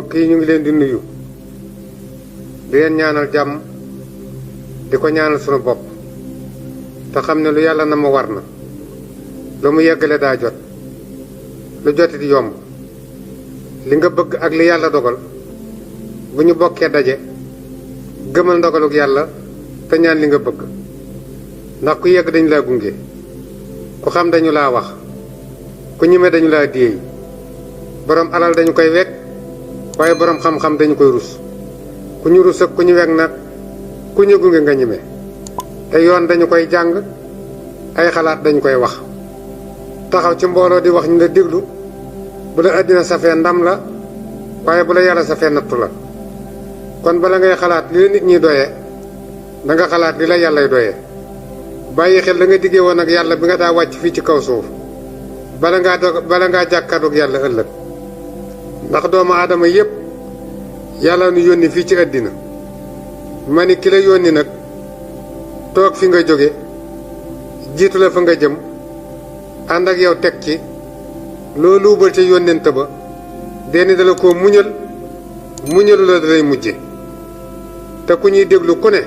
mbokk yi ñu ngi leen di nuyu di leen ñaanal jàmm di ko ñaanal sunu bopp te xam ne lu yàlla na ma war na lu mu yeggale daa jot lu joti di yomb li nga bëgg ak li yàlla dogal bu ñu bokkee daje gëmal ndogaluk yàlla te ñaan li nga bëgg ndax ku yegg dañu laa gunge ku xam dañu laa wax ku ñime dañu laa déey borom alal dañu koy wekk waaye borom xam-xam dañu koy rus ku ñu rus ak ku ñu wekk nag ku ñu gunge nga ñime te yoon dañu koy jàng ay xalaat dañu koy wax taxaw ci mbooloo di wax ñu la déglu bu la àddina safee ndam la waaye bu la yàlla safee nattu la kon bala ngay xalaat li la nit ñi doyee da nga xalaat li la yàllay doyee bàyyi xel la nga diggee woon ak yàlla bi nga daa wàcc fii ci kaw suuf bala ngaa jàkkaarloog yàlla ëllëg ndax doomu aadama yépp yàlla nu yónni fii ci àddina ma ni ki la yónni nag toog fi nga jóge jiitu la fa nga jëm ànd ak yow teg ci loo luubal ca yónnent ba denn dala koo muñalu la dalay mujje te ku ñuy déglu ku ne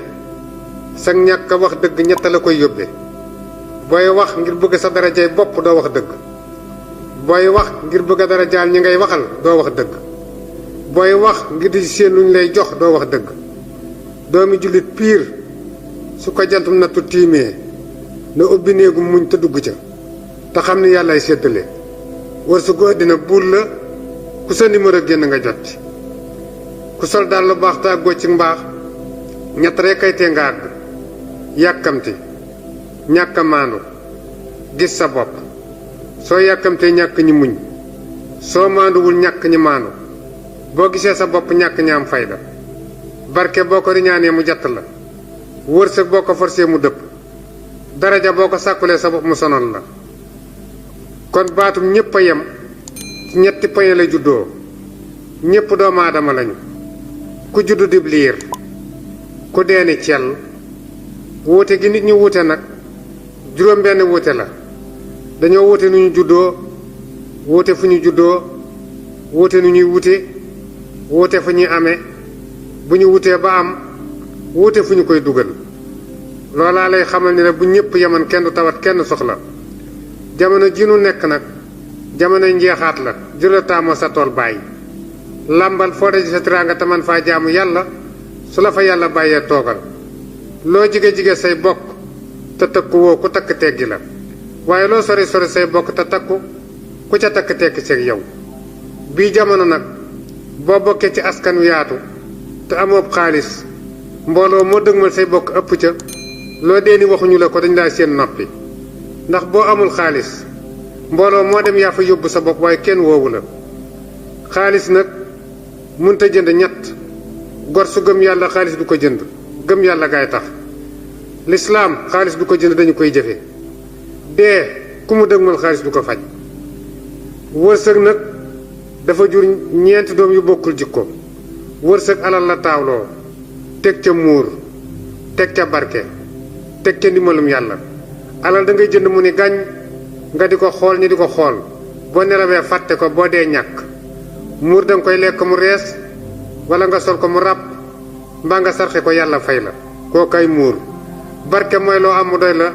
sa ñàkk a wax dëgg ñett la koy yóbbee booy wax ngir bëgg sa darajay bopp doo wax dëgg booy wax ngir bëgg a darajaal ñi ngay waxal doo wax dëgg booy wax ngir di seen luñ lay jox doo wax dëgg doomi jullit piir su ko jantum nattu tiimee na ubbi néegu muñ te dugg ca te xam ni yàllaay séddale war su ko àddina buur la ku sa numéro génn nga jot ci ku sol daal lu baax te àggoo ci mbaax ñett rekk kay tee nga àgg yàkkamti ñàkk a maandu gis sa bopp soo yàkkamtee ñàkk ñi muñ soo maanduwul ñàkk ñi maandu boo gisee sa bopp ñàkk ñaam fayda barke boo ko riñaanee mu jatt la wërsëg boo ko forcé mu dëpp daraja boo ko sàkkulee sa bopp mu sonal la kon baatum ñépp a yem ci ñetti poye la juddoo ñépp doomu aadama lañu ku juddu dib liir ku deeni cell wuute gi nit ñi wuute nag juróom benn wuute la dañoo wuute nu ñu juddoo wuute fu ñu juddoo wuute nu ñuy wuute fu ñuy amee bu ñu wutee ba am wuute fu ñu koy dugal loolaa lay xamal ni la bu ñépp yeman kenn du tawat kenn soxla jamono ji nu nekk nag jamonoy njeexaat la jëla taamoo sa tool bàyyi làmbal foo daji sa tiraanga te man faa jaamu yàlla su la fa yàlla bàyyee toogal loo jige-jige say bokk te takku woo ku takk teggi la waaye loo sori sori say bokk te takku ku ca takk tekki ceeg yow bii jamono nag boo bokkee ci askan wi yaatu te amoob xaalis mbooloo moo dëgmal say bokk ëpp ca loo dee ni waxuñu la ko dañ laa seen noppi ndax boo amul xaalis mbooloo moo dem yaa fa yóbbu sa bopp waaye kenn woowu la xaalis nag mënta jënd ñett gor su gëm yàlla xaalis du ko jënd gëm yàlla gaay tax lislaam xaalis du ko jënd dañu koy jëfe dee ku mu dëgmal xaalis du ko faj wërsëg nag dafa jur ñeenti doom yu bokkul jikko wërsëg alal la taawloo teg ca muur teg ca barke teg ca ndimbalum yàlla alal da ngay jënd mu ni gàññ nga di ko xool ñi di ko xool boo nelawee fàtte ko boo dee ñàkk muur danga koy lekk mu rees wala nga sol ko mu ràpp mbaa nga sarxe ko yàlla fay la koo kay muur barke mooy loo am mu doy la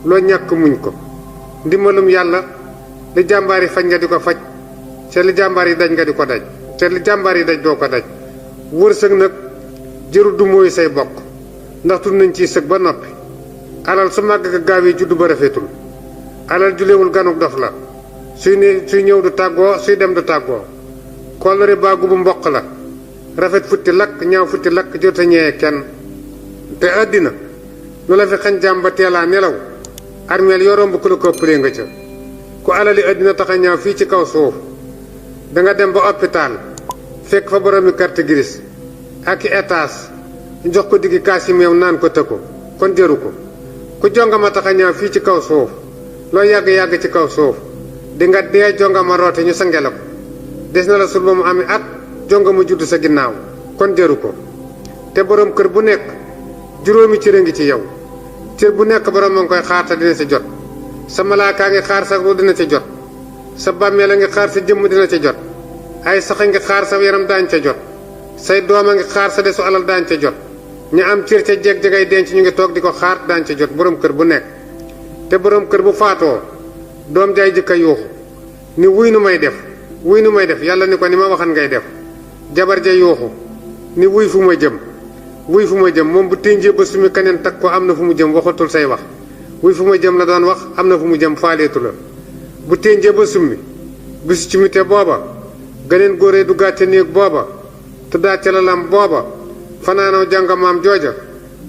loo ñàkk muñ ko ndimbalum yàlla li jàmbaar yi faj nga di ko faj te li jàmbaar yi daj nga di ko daj te li jàmbaar yi daj doo ko daj wërsëg nag jërul du mooy say bokk ndax tudd nañ ciy sëg ba noppi alal su màgg ka gaawee juddu ba rafetul alal julewul ganuk dof la suy ñëw du tàggoo suy dem du tàggoo kóllëre baagu bu mboq la rafet futti lakk ñaaw futti lakk jot a ñëwee kenn te àddina lu la fi xañ jàmm ba teelaa nelaw armeel yoo romb ku la ko ëppalee nga ca ku alali àddina tax a ñaaw fii ci kaw suuf danga dem ba hôpital fekk fa boroomi carte grise ak i étage jox ko diggi kaas yi meew naan ko tëkko kon jëru ko ku jongama tax a ñaaw fii ci kaw suuf loo yàgg-yàgg ci kaw suuf di nga dee jongama roote ñu sange la ko des na la sul ba mu ami at jongama judd sa ginnaaw kon jëru ko te boroom kër bu nekk juróomi cër a ngi ci yow cër bu nekk boroom a ngi koy xaar te dina ci jot sa malaakaa ngi xaar sa ru dina ci jot sa bàmmeel a ngi xaar sa jëmm dina ci jot ay sax a ngi xaar sa yaram daañ ca jot say doom a ngi xaar sa desu alal daañ ca jot ñu am cër ca jeg-jegay denc ñu ngi toog di ko xaar daañ ca jot borom kër bu nekk te borom kër bu faatoo doom jaay jëkka yuuxu ni wuy nu may def wuy nu may def yàlla ni ko ni ma waxan ngay def jabar ja yuuxu ni wuy fu ma jëm wuy fu ma jëm moom bu ténjee ba sumi keneen tag ko am na fu mu jëm waxatul say wax wuy fu ma jëm la doon wax am na fu mu jëm faaleetu la bu ténjee ba summi bisu ci mite booba ganeen góoree du gàcce néeg booba tuddaat ca lalam booba fanaanoo jàngamaam jooja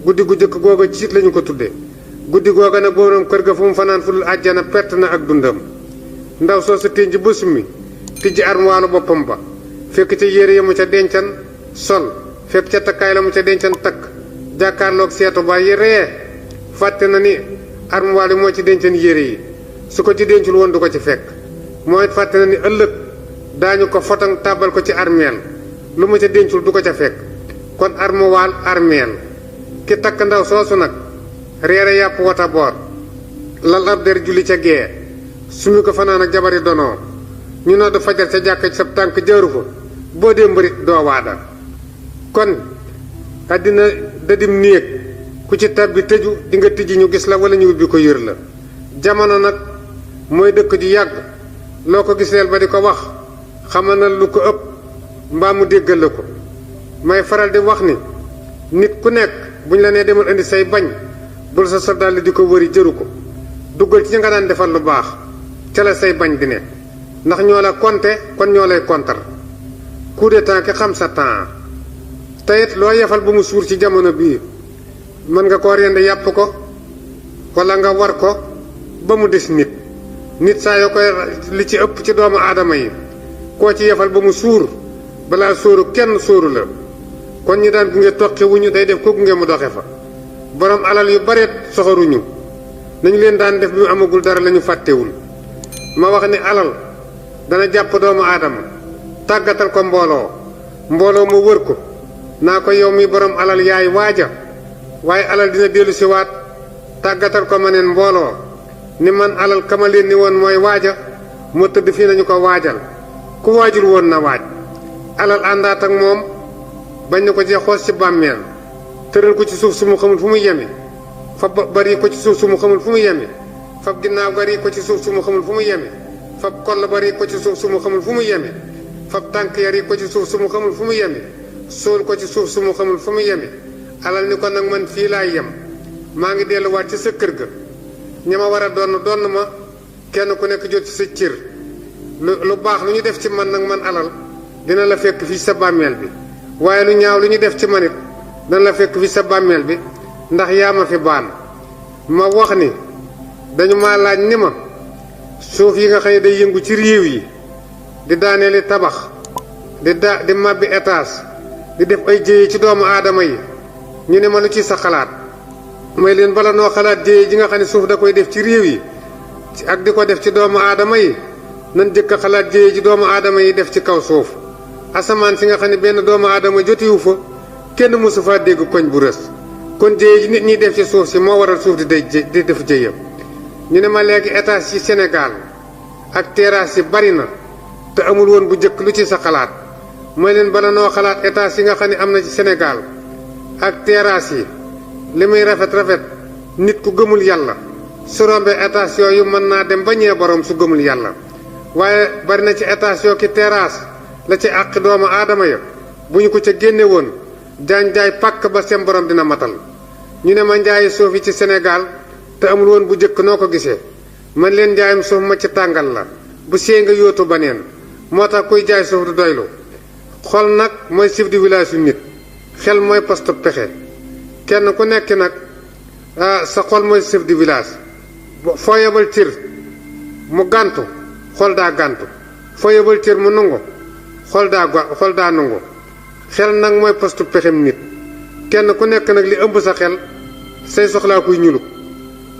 guddi gu jëkk googa ciit lañu ko tudde guddi googa nag borom kër ga fu mu fanaan fu dul àjjana perte na ak dundam ndaw soo sa ténj ba summi tijji armuwaalu boppam ba fekk ca yére ya mu ca dencan sol fekk ca takkaay la mu ca dencan takk jàkkaarloog seetu ba yi ree fàtte na ni armuwaal yi moo ci dencan yére yi su ko ci dencul woon du ko ci fekk moo it fàtte na ni ëllëg daañu ko fotan tàbbal ko ci armeel lu mu ca dencul du ko ca fekk kon armuwaal armeel ki takk ndaw soosu nag reere yàpp wata boor lal ab der julli ca gee sumi ko fanaan ak jabari donoo ñu nodd fajar ca jàkk ci sa tànk jaaru fa boo dee mbërit doo waada kon àddina dadim néeg ku ci tabbi tëju di nga tijji ñu gis la wala ñu ubbi ko yër la jamono nag mooy dëkk ju yàgg loo ko giseel ba di ko wax xamal na lu ko ëpp mbaa mu déggal la ko may faral di wax ni nit ku nekk buñ la nee demal indi say bañ bul sa dàll di ko wëri jëru ko duggal ci ñi nga daan defal lu baax ca la say bañ di ne ndax ñoo la konte kon ñoo lay kontar coup de temps ki xam sa temps teyit loo yefal ba mu suur ci jamono bii mën nga koo rend yàpp ko wala nga war ko ba mu des nit saa yoo koy li ci ëpp ci doomu aadama yi koo ci yefal ba mu suur balaa sóoru kenn sóoru la kon ñi daan gunge toqi wuñu day def ko gunge mu doxe fa borom alal yu bareet soxoruñu nañu leen daan def bi mu amagul dara lañu fàttewul ma wax ni alal dana jàpp doomu aadama tàggatal ko mbooloo mu wër ko naa ko yow mi borom alal yaay waaja waaye alal dina dellu si waat tàggatal ko ma neen mbooloo ni man alal kama leen ni woon mooy waaja moo tëdd fii nañu ko waajal ku waajul woon na waaj alal àndaat ak moom bañ na ko ci xoos ci bàmmeel tëral ko ci suuf su mu xamul fu mu yeme fab bari ko ci suuf su mu xamul fu mu yeme fab ginnaaw bari ko ci suuf su mu xamul fu mu yeme fab koll bari ko ci suuf su mu xamul fu mu yeme fab tànk yari ko ci suuf su mu xamul fu mu yeme sóol ko ci suuf su mu xamul fu mu yeme alal ni ko nag man fii laay yem maa ngi delluwaat ci sa kër ga ña ma war a donn ma kenn ku nekk jot ci sa cër lu baax lu ñu def ci man nag man alal dina la fekk fii sa bàmmeel bi waaye lu ñaaw lu ñu def ci manit dina la fekk fii sa bàmmeel bi ndax yaa ma fi baan ma wax ni dañu ma laaj ni ma suuf yi nga xam ne day yëngu ci réew yi di daaneeli tabax di màbbi étage di def ay jéye ci doomu aadama yi ñu ne ma lu ci sa xalaat mooy leen bala noo xalaat jéye ji nga xam ne suuf da koy def ci réew yi ak di ko def ci doomu aadama yi nan jëkk a xalaat jéye ji doomu aadama yi def ci kaw suuf asamaan si nga xam ne benn doomu aadama jotiwu fa kenn mësu faa dégg koñ bu rës kon jéye ji nit ñi def ci suuf si moo waral suuf di def jéye ñu ne ma léegi étage ci Sénégal ak terrasse yi bari na te amul woon bu njëkk lu ci sa xalaat mooy leen bala noo xalaat étage yi nga xam ne am na ci Sénégal ak terrasse yi li muy rafet nit ku gëmul yàlla su rombee étage yooyu mën naa dem ba ñee borom su gëmul yàlla waaye bari na ci étage yoo ki terrasse la ci àq doomu aadama ya bu ñu ko ca génne woon jaay pàkk ba seen borom dina matal ñu ne ma njaayi suuf yi ci Sénégal te amul woon bu njëkk noo ko gisee man leen njaayam suuf ma ci tàngal la bu see nga yóotu ba neen moo tax kuy jaay suuf du doylu xol nag mooy chef de village yu nit xel mooy poste pexe kenn ku nekk nag sa xol mooy chef de village foo yebal cër mu gàntu xol daa gàntu foo yebal cër mu nungu xol daa nungu xel nag mooy poste pexem nit kenn ku nekk nag li ëmb sa xel say soxlaa kuy ñuluk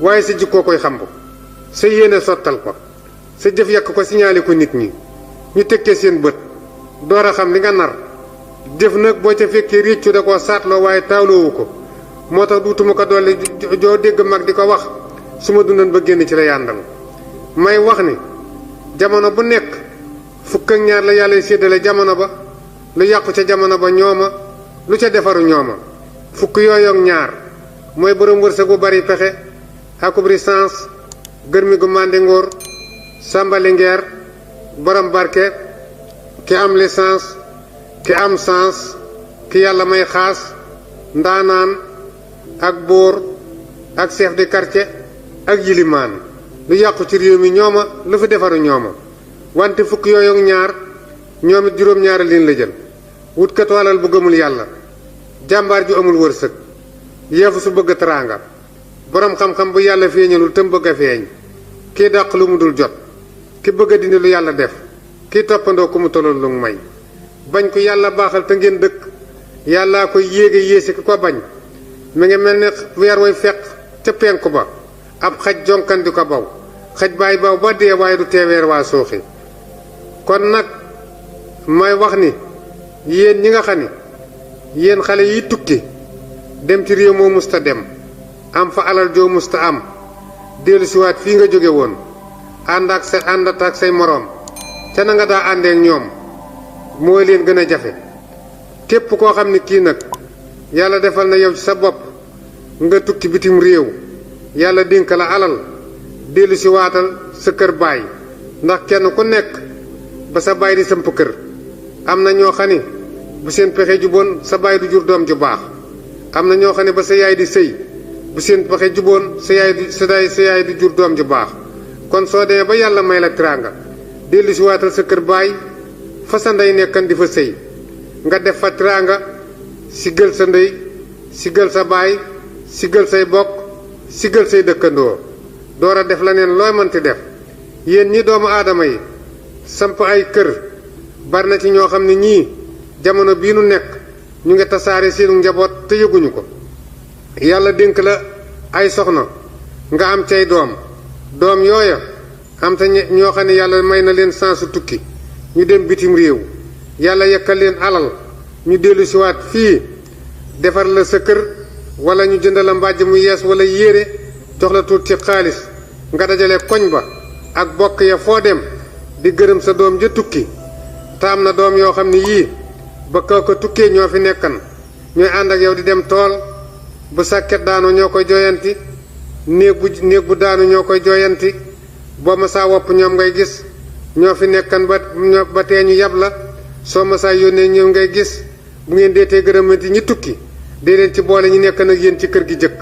waaye sa jikkoo koy xambu sa yéene sottal ko sa jëf yàq ko signalé ko nit ñi ñu tekkee seen bët door a xam li nga nar jëf nag boo ca fekkee réccu da koo saatloo waaye taawloowu ko moo tax duutuma ko dolli joo dégg mag di ko wax su ma dundan ba génn ci la yàndal may wax ni jamono bu nekk fukk ak ñaar la yàlla séddale jamono ba lu yàqu ca jamono ba ñooma lu ca defaru ñooma fukk yooyu ak ñaar mooy borom wërsëg bu bari pexe akub licence gërmi gu màndi nguur sàmbali ngeer borom barke ki am licence ki am sens ki yàlla may xaas ndaanaan ak buur ak chef de quartier ak yilimaan lu yàqu ci réew mi ñooma lu fi defaru ñooma wante fukk yooyu ak ñaar ñoom it juróom-ñaari liin la jël wutkatu alal bu gëmul yàlla jàmbaar ju amul wërsëg yeefu su bëgg teraanga borom xam-xam bu yàlla feeñalul te mu bëgg a feeñ kii dàq lu mu dul jot ki bëgg a dindi lu yàlla def kii toppandoo ku mu tolloon lu mu may bañ ko yàlla baaxal te ngeen dëkk yàllaa koy yéege yéese ki ko bañ mi ngi mel ne weer way fekk ca penku ba ab xaj jonkan di ko baw xaj baay baw ba dee waaye du tee weer waa suuxi kon nag may wax ni yéen ñi nga xam ni yéen xale yi tukki dem ci réew moo musta dem am fa alal joo musta am dellu siwaat fii nga jóge woon àndat ak say moroom ca na nga daa àndeek ñoom mooy leen gën a jafe képp koo xam ni kii nag yàlla defal na yow ci sa bopp nga tukki bitim réew yàlla dénk la alal dellu siwaatal sa kër baay ndax kenn ku nekk ba sa baay di samp kër am na ñoo xam ni bu seen pexe juboon sa baay du jur doom ju baax am na ñoo xam ne ba sa yaay di sëy bu seen pexe juboon sa yaay di jur doom ju baax kon soo demee ba yàlla may la teraanga dellu si waatal sa kër baay fa sa ndey nekkan di fa sëy nga def fa teraanga siggal sa ndey siggal sa baay siggal say bokk siggal say dëkkandoo door a def la neen looy mënti def yéen ñi doomu aadama yi samp ay kër bari na ci ñoo xam ne ñii jamono bii nu nekk ñu ngi tasaare seenu njaboot te yëguñu ko yàlla dénk la ay soxna nga am cay doom yooya am te ñoo xam ne yàlla may na leen sansu tukki ñu dem bitim réew yàlla yekkal leen alal ñu dellu siwaat fii defar la sa kër wala ñu jënd la mbàjj mu yees wala yére jox la tuut ci xaalis nga dajale koñ ba ak bokk ya foo dem di gërëm sa doom ja tukki te am na doom yoo xam ne yii ba kaw ko tukkee ñoo fi nekkan ñooy ànd ak yow di dem tool bu sàkket daanu ñoo koy jooyanti néeg bu daanu ñoo koy jooyanti boo ma saa wopp ñoom ngay gis ñoo fi nekkan ba tee ñu yab la soo ma saa yónnee ñoom ngay gis bu ngeen deetee gërëmanti ñi tukki dee leen ci boole ñi nekk nag yéen ci kër gi jëkk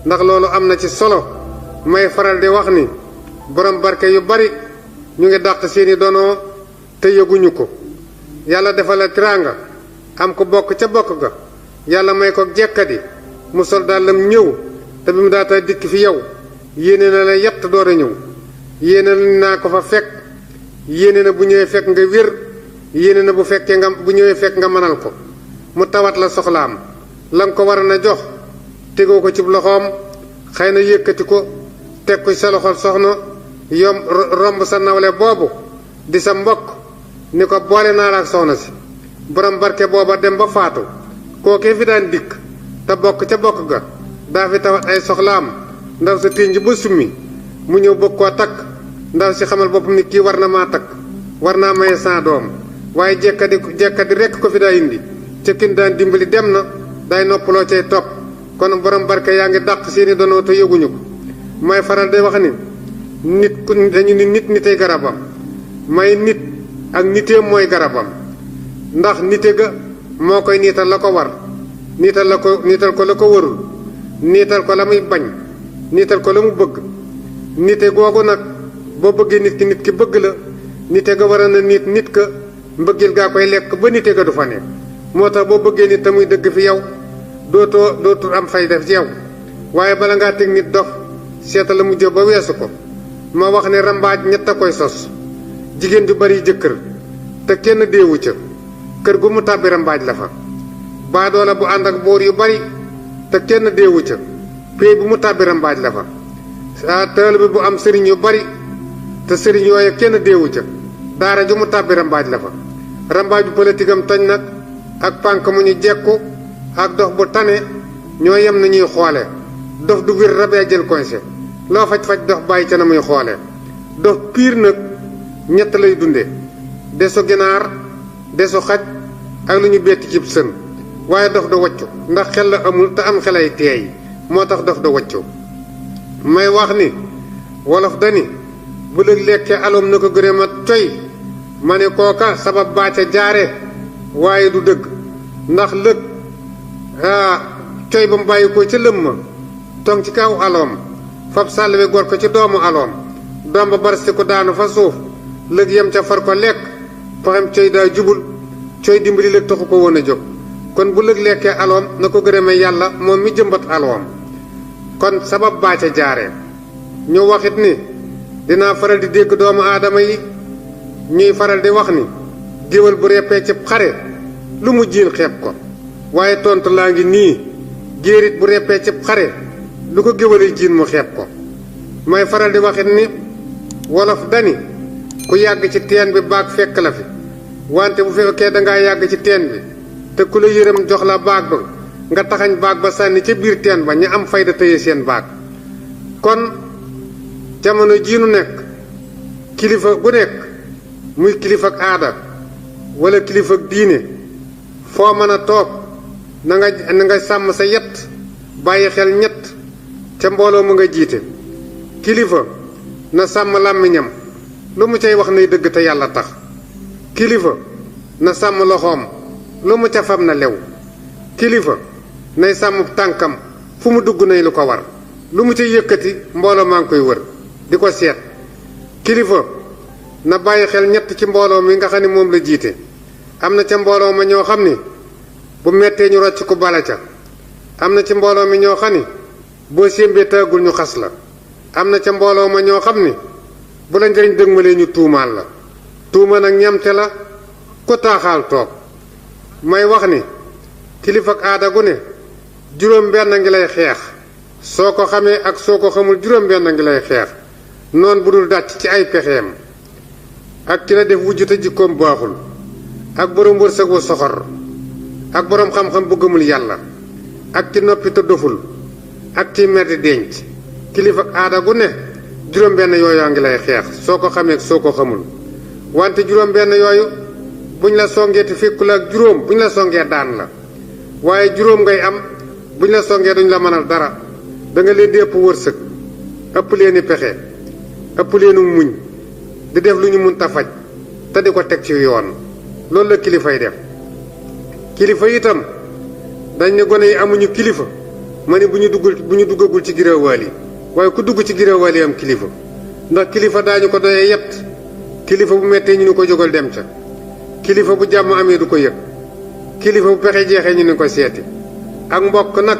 ndax loolu am na ci solo may faral di wax ni borom barke yu bari ñu ngi dàq seeni donoo te yëguñu ko yàlla defal la teraanga am ko bokk ca bokk ga yàlla may ko jekkadi mu sol dàllam ñëw te bi mu daata dikk fi yow yéene na la yett door a ñëw yéene naa ko fa fekk yéene na bu ñëwee fekk nga wér yéene na bu ñëwee fekk nga mënal ko mu tawat la soxlaam la nga ko war a jox tegoo ko ci loxoom xëy na yëkkati ko teg ko sa loxol soxna romb sa nawle boobu di sa mbokk ni ko boole naa la ak soxna si borom barke booba dem ba faatu kookee fi daan dikk te bokk ca bokk ga daa fi tawat ay soxlaam ndaw sa ténj ba summi mu ñëw bëgg koo takk ndaw si xamal boppam ni kii war na maa takk war naa maye sa doom waaye jekkadi rekk ko fi daa indi ca kin daan dimbali dem na day noppaloo cay topp kon borom barke yaa ngi dàq seeni donoo te yëguñu ko may faral day wax ni dañu ni nitay garabam may nit ak niteem mooy garabam ndax nite ga moo koy niital la ko war niital ko la ko warul niital ko la muy bañ niital ko la mu bëgg nite googu nag boo bëggee nit ki bëgg la nite ga war a na nit ka mbëggeel gaa koy lekk ba nite ga du fa nekk moo tax boo bëggee nit te muy dëgg fi yow dootul am fay def ci yow waaye bala ngaa teg nit dof seetal la mu jëf ba weesu ko ma wax ne rambaaj ñett a koy sos jigéen ju bari jëkkër te kenn deewu ca kër gu mu tàbbi rambaaj la fa baadoola bu ànd ak boor yu bari te kenn deewu ca péey bu mu tàbbi rambaaj la fa taalibe bu am sëriñ yu bari te sëriñ yooye kenn deewu ca daara ju mu tàbbi rambaaj la fa rambaaju politique am toñ nag ak pànk mu ñu jekku ak dox bu tane ñoo yem na ñuy xoole dof du wir rabee jël conseil loo faj dox bàyyi ca na muy xoole dof piir nag ñett lay dunde desu ginaar desu xaj ak lu ñu betti cib sën waaye dof da waccu ndax xel la amul te am xelay teey moo tax dof da waccu may wax ni wolof dani bu lëg lekkee aloom na ko gëne ma coy ma ne kooka sabab baa ca jaare waaye du dëgg ndax lëg coy ba mu bàyyi ko ca lëm ma tong ci kaw aloom fab sàllwe gor ko ci doomu aloom doom ba barasti ko daanu fa suuf lëg yem ca far ko lekk paxam coy daa jubul coy dimbali lëg taxu ko woon a jóg kon bu lëg lekkee aloom na ko gërëme yàlla moom mi jëmbat aloom kon sabab baa ca jaare ñu waxit ni dinaa faral di dégg doomu aadama yi ñuy faral di wax ni géwél bu reppee ci xare lu mu jiin xeeb ko waaye tontu laa ngi nii géerit bu reppee ci xare lu ko géwél jiin mu xeeb ko may faral di waxit ni wolof dani ku yàgg ci teen bi baag fekk la fi wante bu fekkee dangaa yàgg ci teen bi te ku la yërëm jox la baag ba nga taxañ baag ba sànni ca biir teen ba ña am fayda tëye seen baag kon jamono jii nu nekk kilifa gu nekk muy kilifa ak aada wala kilifa ak diine foo mën a toog na nga sàmm sa yet bàyyi xel ñett ca mbooloo mu nga jiite kilifa na sàmm làmmiñam lu mu cay wax nay dëgg te yàlla tax kilifa na sàmm loxoom lu mu ca fam na lew kilifa nay sàmm tànkam fu mu dugg nay lu ko war lu mu ca yëkkati mbooloo maa ngi koy wër di ko seet kilifa na bàyyi xel ñett ci mbooloo mi nga xam ne moom la jiite am na ca mbooloo ma ñoo xam ni bu mettee ñu rocc ko bala ca am na ci mbooloo mi ñoo xam ni boo sémbee tàggul ñu xas la am na ca mbooloo ma ñoo xam ni bu la njëriñ dëgmalee ñu tuumaal la tuuma nag ñamte la ko taaxaal toog may wax ni kilifa ak aada gu ne juróom benn ngi lay xeex soo ko xamee ak soo ko xamul juróom benn ngi lay xeex noon bu dul dàcc ci ay pexeem ak ki la def wujj te jikkoom baaxul ak borom wërsëg wu soxor ak borom xam-xam bu gëmul yàlla ak ci noppi te doful ak ci mer di denc kilifa ak aada gu ne juróom benn yooyu ngi lay xeex soo ko xamee soo ko xamul wante juróom benn yooyu buñ la songee te fekkul ak juróom buñ la songee daan la waaye juróom ngay am buñ la songee duñ la mënal dara da nga leen di ëpp wërsëg ëpp leeni pexe ëpp leenu muñ di def lu ñu mun ta faj te di ko teg ci yoon loolu la kilifay def kilifa itam dañ ne gone yi amuñu kilifa ma ne bu ñu duggagul ci giréewaal yi waaye ku dugg ci giréewaal yi am kilifa ndax kilifa daañu ko doyee yett kilifa bu mettee ñu ni ko jógal dem ca kilifa bu jàmm amee du ko yëg kilifa bu pexe jeexee ñu ni ko seeti ak mbokk nag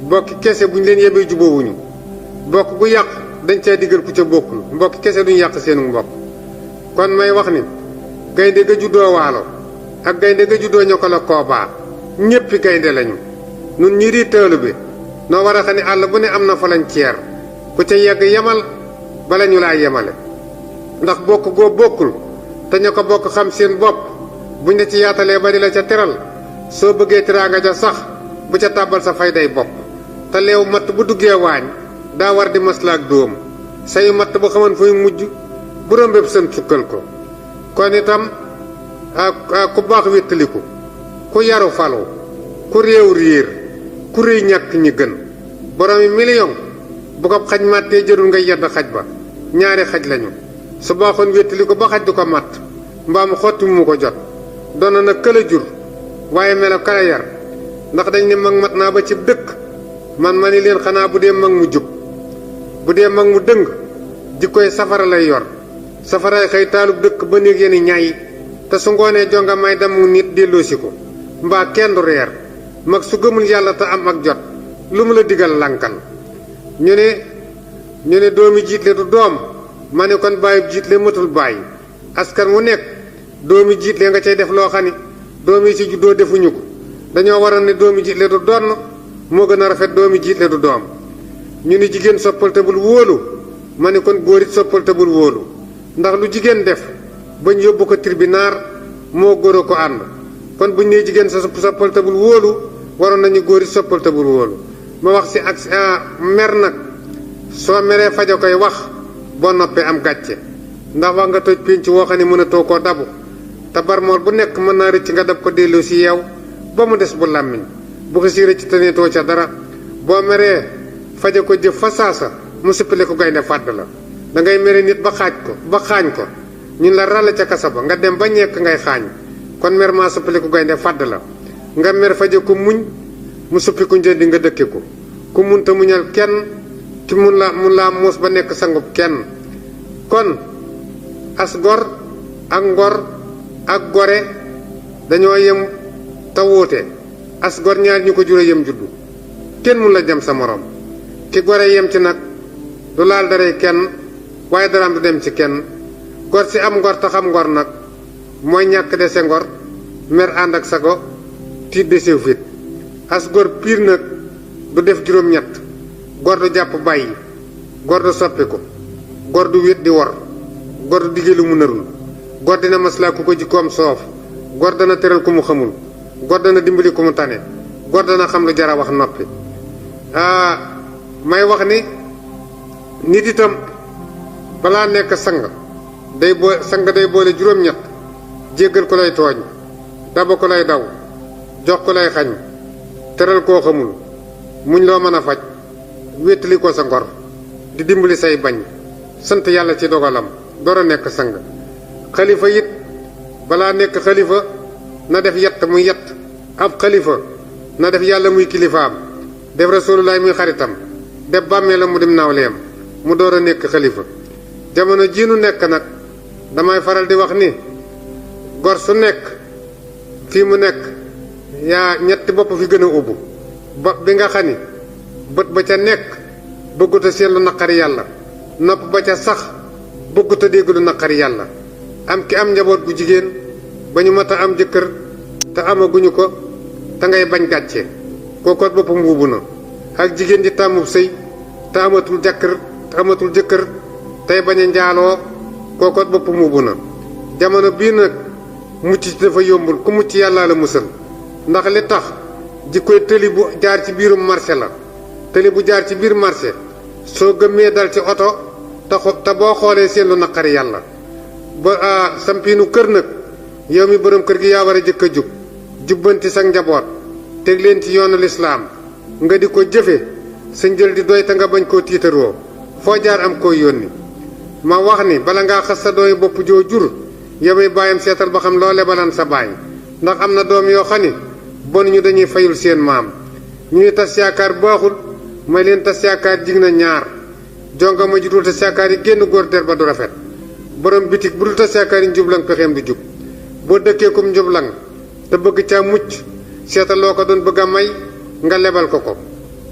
mbokki kese buñ leen yebee jubóowuñu mbokk gu yàq dañ caa diggal ku ca bokkul mbokki kese duñ yàq seenu mbokk kon may wax ni gaynde ga juddoo waalo ak gaynde ga juddoo ñoo ko la koobaa ñéppi gaynde lañu nun ñi di tëelu bi noo war a xam ne àll bu ne am na frontière ku ca yegg yemal bala ñu laa yemale ndax bokk goo bokkul te ña ko bokk xam seen bopp buñ la ci yaatalee ba di la ca teral soo bëggee teraanga ja sax bu ca tàbbal sa fayday bopp te leew matt bu duggee waañ daa war di maslaak dóom sayu matt bu xaman fuy mujj bu rombéb sën sukkal ko kon itam ku baax wéttaliku ku yaru falu ku réew riir ku réy ñàkk ñi gën boroomi million bu ko xaj màttee jërul ngay yedd xaj ba ñaari xaj lañu su baaxoon wéttaliku ba xaj du ko màtt mbaam xotti mu ko jot doona na këla jur waaye melo kala yar ndax dañ ne mag mat naa ba ci dëkk man ma ni leen xanaa bu dee mag mu jub bu dee mag mu dëng jikkoy safara lay yor safaray xëy taalub dëkk ba néeg yeni ñaay te su ngoonee jonga may damu nit delloosi ko mbaa kenn du reer mag su gëmul yàlla te am ak jot lu mu la digal lankal ñu ne doomi jiitle du doom ma ne kon bàyyib jiitle matul bàyyi askan wu nekk doomi jiitle nga cay def loo xam ni doomi ci juddoo defuñu ko dañoo waroon ne doomi jiitle du donn moo gën a rafet doomi jiitle du doom ñu ni jigéen soppal te bul wóolu ma ne kon góor it soppal te bul wóolu ndax lu jigéen def bañ yóbbu ko tribunal moo góor a ko ànd kon buñ nee jigéen sa soppal te bul wóolu waroon nañu góor it soppal te bul wóolu ma wax si ak mer nag soo meree fajo koy wax boo noppee am gàcce ndax wax nga toj pénc woo xam ne mënatoo koo dabu te barmool bu nekk mën naa rëcc nga dab ko delloo si yeew ba mu des bu làmmiñ bu ko si rëcc taneetoo ca dara boo meree faje ko jëf fa saasa mu sippale ko gaynde fàdd la dangay mere nit ba xaañ ko ñun la ràll ca kasa ba nga dem ba ñekk ngay xaañ kon mer maa sippale ko gaynde fàdd la nga mer faje ko muñ mu suppi ku njëndi nga dëkke ko ku munta muñal kenn ki mun laa muus ba nekk sangub kenn kon as gor ak ngor ak gore dañoo yem te wuute as gor ñaar ñu ko jure yem juddu kenn mun la jam sa morom ki gore yem ci nag du laal daray kenn waaye daraam du dem ci kenn gor si am ngor te xam ngor nag mooy ñàkk dese ngor mer ànd ak sago tiit de sew fit as gor piir nag du def juróom-ñett gor du jàpp bàyyi gor du soppiku gor du wét di wor gor du digge lu mu narul gor dina maslaa ku ko jikkoom soof gor dana tëral ku mu xamul gor dana dimbali ku mu tane gor dana xam lu jara wax noppi may wax ni nit itam balaa nekk sang day boole juróom-ñett jéggal ko lay tooñ daba ko lay daw jox ko lay xañ tëral koo xamul muñ loo mën a faj wéttali ko sa ngor di dimbali say bañ sant yàlla ci dogalam door a nekk sang xalifa it balaa nekk xalifa na def yett muy yett ab xalifa na def yàlla muy kilifaam def rasulullaay muy xaritam def bàmmee la mu dim nawleem mu door a nekk xalifa jamono jii nu nekk nag damay faral di wax ni gor su nekk fii mu nekk yaa ñetti bopp fi gën a ubbu bopp bi nga xam ni bët ba ca nekk bëggut a seen lu naqari yàlla nopp ba ca sax bëggut a dégg lu naqari yàlla am ki am njaboot gu jigéen ba ñu mat a am jëkkër te amaguñu ko te ngay bañ gàcce kookoot boppam wuubu na ak jigéen ji tàmmub sëy te amatul jëkkër tey bañ a njaaloo kookoot boppam wuubu na jamono bii nag mucc ci dafa yombul ku mucc yàllaa la musal ndax li tax jikkoy tëli bu jaar ci biirum marché la tëli bu jaar ci biir marché soo gëmmee dal ci oto te boo xoolee seen lu naqari yàlla ba sampiinu kër nag yow mi borom kër gi yaa war a jëkk a jub jubbanti sa njaboot teg leen ci yoonu lislaam nga di ko jëfe sa njël di doy te nga bañ koo tiitaroo foo jaar am koo yónni ma wax ni bala ngaa xas sa dooy bopp joo jur yow mi bàyyam seetal ba xam loo lebalan sa baay ndax am na doom yoo xam ni bon ñu dañuy fayul seen maam ñuy tas yaakaar baaxul may leen tas yaakaar jig na ñaar jonga ma jutul tas yaakaar yi génn góor der ba du rafet borom bitig bu dul tas yaakaar yi njublang pexeem du jub boo dëkkee kum njublang te bëgg caa mucc seetal loo ko doon bëgg a may nga lebal ko ko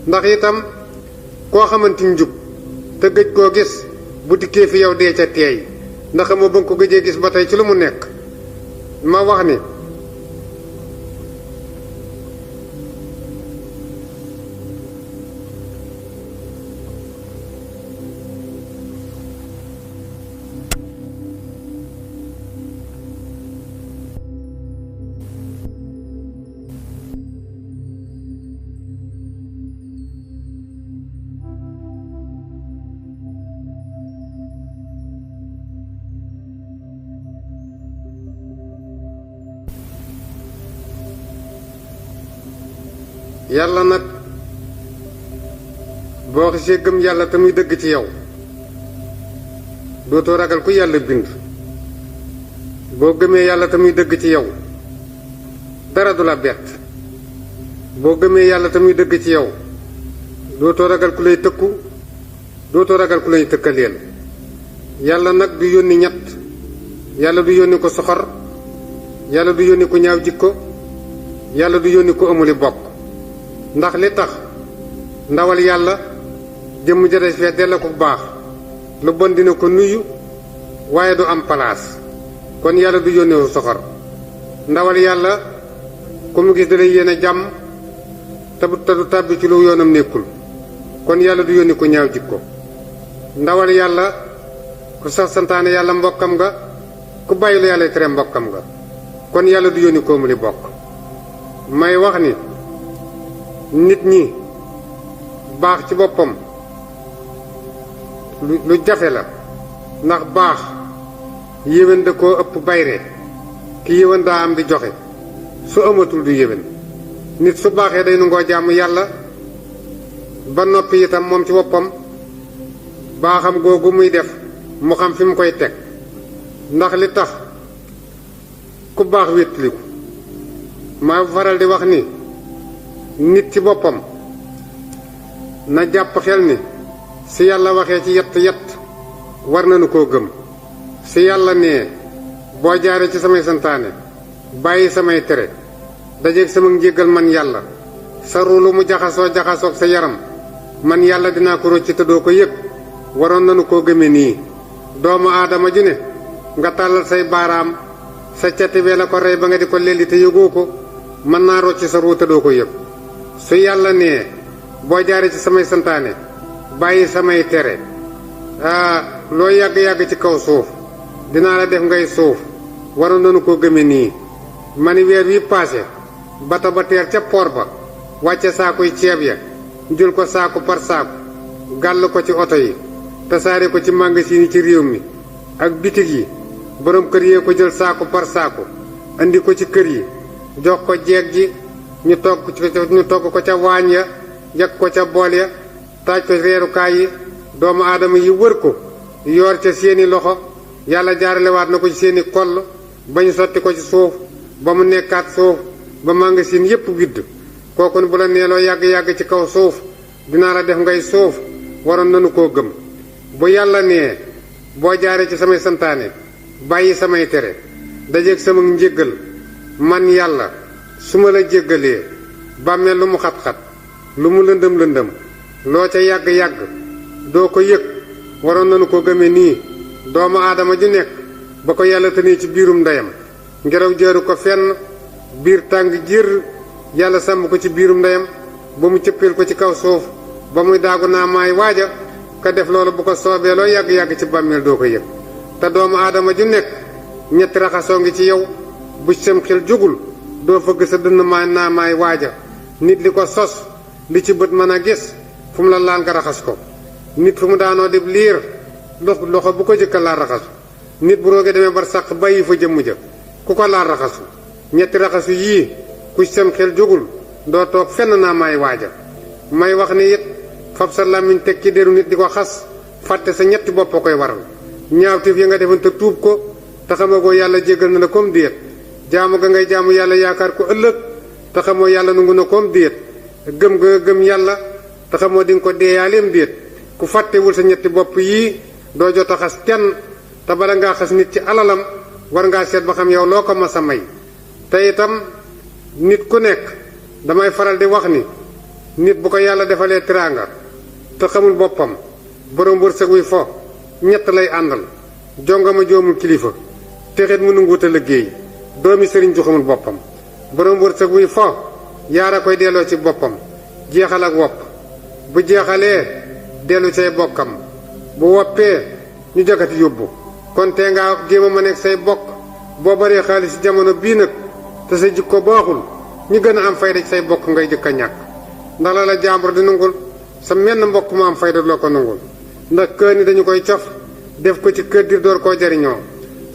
ndax itam koo xamante ni njub te gëj koo gis bu dikkee fi yow dee ca teey ndax moo ba nga ko gëjee gis ba tey ci lu mu nekk ma wax ni yàlla nag boo xisee gëm yàlla te muy dëgg ci yow dootoo ragal ku yàlla bind boo gëmee yàlla te muy dëgg ci yow dara du la bett boo gëmee yàlla te muy dëgg ci yow dootoo ragal ku lay tëkku dootoo ragal ku lay tëkkaleel yàlla nag du yónni ñett yàlla du yónni ko soxor yàlla du yónni ko ñaaw jikko yàlla du yónni ko amuli bokk ndax li tax ndawal yàlla jëmm ja des fee della ko baax lu bon dina ko nuyu waaye du am palaas kon yàlla du yónnewu soxor ndawal yàlla ku mu gis dalay yéene jàmm te du tàbbi ci lu yoonam nekkul kon yàlla du yónni ko ñaaw jikko ndawal yàlla ku sax santaane yàlla mbokkam nga ku bàyyi lu yàlla tere mbokkam nga kon yàlla du yónni ko mu li bokk may wax ni nit ñi baax ci boppam lu jafe la ndax baax yéwén da koo ëpp bayre ki yéwén daa am di joxe su amatul du yéwén nit su baaxee day nangoo jaamu yàlla ba noppi itam moom ci boppam baaxam googu muy def mu xam fi mu koy teg ndax li tax ku baax wéttaliku maa faral di wax ni nit ci boppam na jàpp xel ni si yàlla waxee ci yett war nañu koo gëm si yàlla nee boo jaaree ci samay santaane bàyyi samay tere dajeeg sama njéggal man yàlla sa ruulu mu jaxasoog sa yaram man yàlla dinaa ko rocci te doo ko yëg waroon nañu koo gëme nii doomu aadama ju ne nga tàllal say baaraam sa cati bee la ko rey ba nga di ko lelli te yëgoo ko mën naa rocci sa ruu te doo ko yëg su yàlla nee boo jaaree ci samay santaane bàyyi samay tere loo yàgg-yàgg ci kaw suuf dinaa la def ngay suuf waroon nañu koo gëme nii mani weer wi paase bata ba teer ca poor ba wàcce saakuy ceeb ya jël ko saaku par saaku gàll ko ci oto yi tasaare ko ci magasin yi ci réew mi ak bitig yi borom kër yee ko jël saaku par saaku andi ko ci kër yi jox ko jeeg ji ñu togg ko ca waañ ya yàq ko ca bool ya taaj ko reerukaay yi doomu aadama yi wër ko yoor ca seeni loxo yàlla jaaralewaat na ko ci seeni koll ba ñu sotti ko ci suuf ba mu nekkaat suuf ba magasin yépp widd kooku bu la neeloo yàgg-yàgg ci kaw suuf dinaa la def ngay suuf waroon nañu koo gëm bu yàlla nee boo jaaree ci samay santaane bàyyi samay tere dajeeg sama njéggal man yàlla su ma la jéggalee bàmmeel lu mu xat-xat lu mu lëndëm loo ca yàgg-yàgg doo ko yëg waroon nañu ko gëme nii doomu aadama ju nekk ba ko yàlla tënee ci biirum ndeyam ngelaw jaaru ko fenn biir tàng jër yàlla sàmm ko ci biirum ndeyam ba mu cëppeel ko ci kaw suuf ba muy daagu naa maay waaja ka def loolu bu ko soobee loo yàgg-yàgg ci bàmmeel doo ko yëg te doomu aadama ju nekk ñetti raxasoo ngi ci yow bu sam xel jógul doo fëgg sa dënn naa maay waaja nit li ko sos li ci bët mën a gis fu mu la laal nga raxas ko nit fu mu daanoo dib liir loxo bu ko jëkka laal raxasu nit bu roogee demee bar sàq bàyyi fa jëmm ja ku ko laal raxasu ñetti raxasu yii ku sam xel jógul doo toog fenn naa maay waaja may wax ni it fab sa làmmiñ teg ci deru nit di ko xas fàtte sa ñetti bopp koy waral ñaawteef ya nga defoon te tuub ko te xamagoo yàlla jéggal na la comme déet jaamu ga ngay jaamu yàlla yaakaar ko ëllëg te xamoo yàlla nangu na comme déet gëm ga gëm yàlla te xamoo di nga ko deeyaaleem déet ku fàttewul sa ñetti bopp yii doo jot a xas kenn te bala ngaa xas nit ci alalam war ngaa seet ba xam yow loo ko mas a may te itam nit ku nekk damay faral di wax ni nit bu ko yàlla defalee teraanga te xamul boppam borom wërsëg wuy fo ñett lay àndal jongama joomul kilifa texit mu nanguwut a liggéey doomi sëriñ ju xamul boppam borom wërsëg wuy fo yaara koy delloo ci boppam jeexal ak wopp bu jeexalee dellu cay bokkam bu woppee ñu jakati yóbbu kon tee ngaa jéem a ma nekk say bokk boo baree xaalis ci jamono bii nag te sa jikko baaxul ñu gën a am fayda ci say bokk ngay jëkk a ñàkk ndax la la jàmbur di nangul sa menn mbokk mu am fayda loo ko nangul ndax kër ni dañu koy cof def ko ci kër dir door koo jariñoo